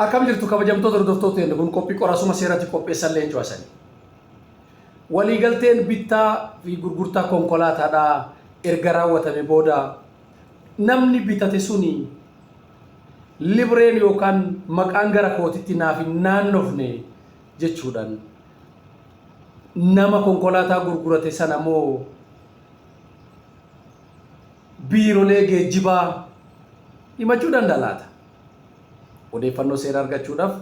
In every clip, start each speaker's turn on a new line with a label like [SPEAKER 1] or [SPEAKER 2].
[SPEAKER 1] Akkam jirtu kabajamtoota hordoftoota keenya kun qophii qorasuma seeratti qopheessan Leencoo Hasani. Waliigalteen bittaa fi gurgurtaa konkolaataadhaa erga raawwatame booda namni bitate suni libreen yookaan maqaan gara kootitti naaf hin naannofne jechuudhaan nama konkolaataa gurgurate sana moo biirolee geejjibaa himachuu danda'a laata? Odeeffannoo seeraa argachuudhaaf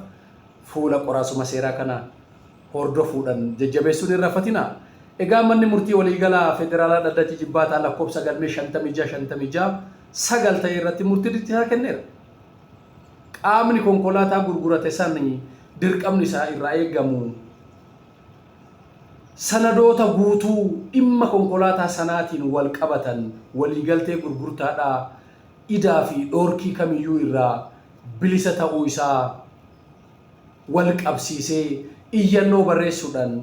[SPEAKER 1] fuula qoraasuma seeraa kana hordofuudhaan jajjabeessuun hin irraanfatinaa. Egaa manni murtii waliigalaa federaalaa dhaddachi Ijibbaataa lakkoofsa galmee 56 56 9 ta'e irratti murtii dirqisiisaa kenneera. Qaamni konkolaataa gurgurate san dirqamni isaa irraa eegamu sanadoota guutuu dhimma konkolaataa sanaatiin wal qabatan waliigaltee gurgurtaadhaa idaa fi dhoorkii kamiyyuu irraa bilisa ta'uu isaa wal qabsiisee iyyannoo barreessuudhaan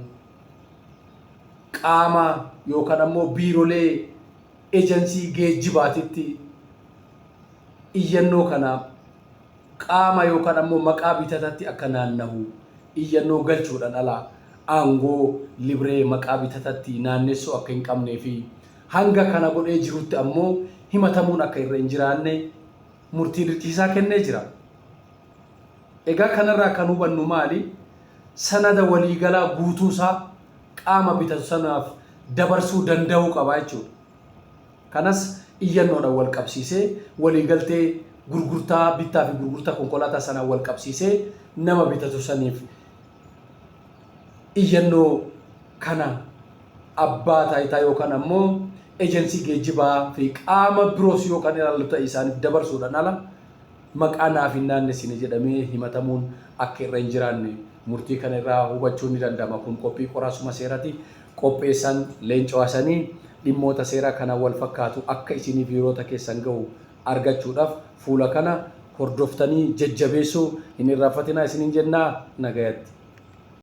[SPEAKER 1] qaama yookaan ammoo biirolee ejansii geejjibaatitti iyyannoo kana qaama yookaan ammoo maqaa bitatatti akka naannahu iyyannoo galchuudhaan ala aangoo libree maqaa bitatatti naannessuu akka hin qabnee fi hanga kana godhee jirutti ammoo himatamuun akka irra hin jiraanne murtii dirqisiisaa kennee jira. Egaa kanarraa kan hubannu maali? Sanada waliigalaa guutuusaa qaama bitatu sanaaf dabarsuu danda'uu qaba jechuudha. Kanas iyyannoodhaan wal qabsiisee waliigaltee gurgurtaa bittaa fi gurgurtaa konkolaataa sanaan wal qabsiisee nama bitatu saniif iyyannoo kana abbaa taayitaa yookaan ammoo ejensii geejjibaa fi qaama biroos yoo kan ilaallu ta'e isaaniif dabarsuudhaan ala maqaa naaf hin naannessine jedhamee himatamuun akka irra hin jiraanne murtii kana irraa hubachuun ni danda'ama. Kun qophii qoraasuma seerati. Qopheessaan Leencoo Hasanii dhimmoota seeraa kanaan wal fakkaatu akka isiniif hiriyoota keessan gahu argachuudhaaf fuula kana hordoftanii jajjabeessuu hin irraanfatinaa isiniin jenna. Nagayatti.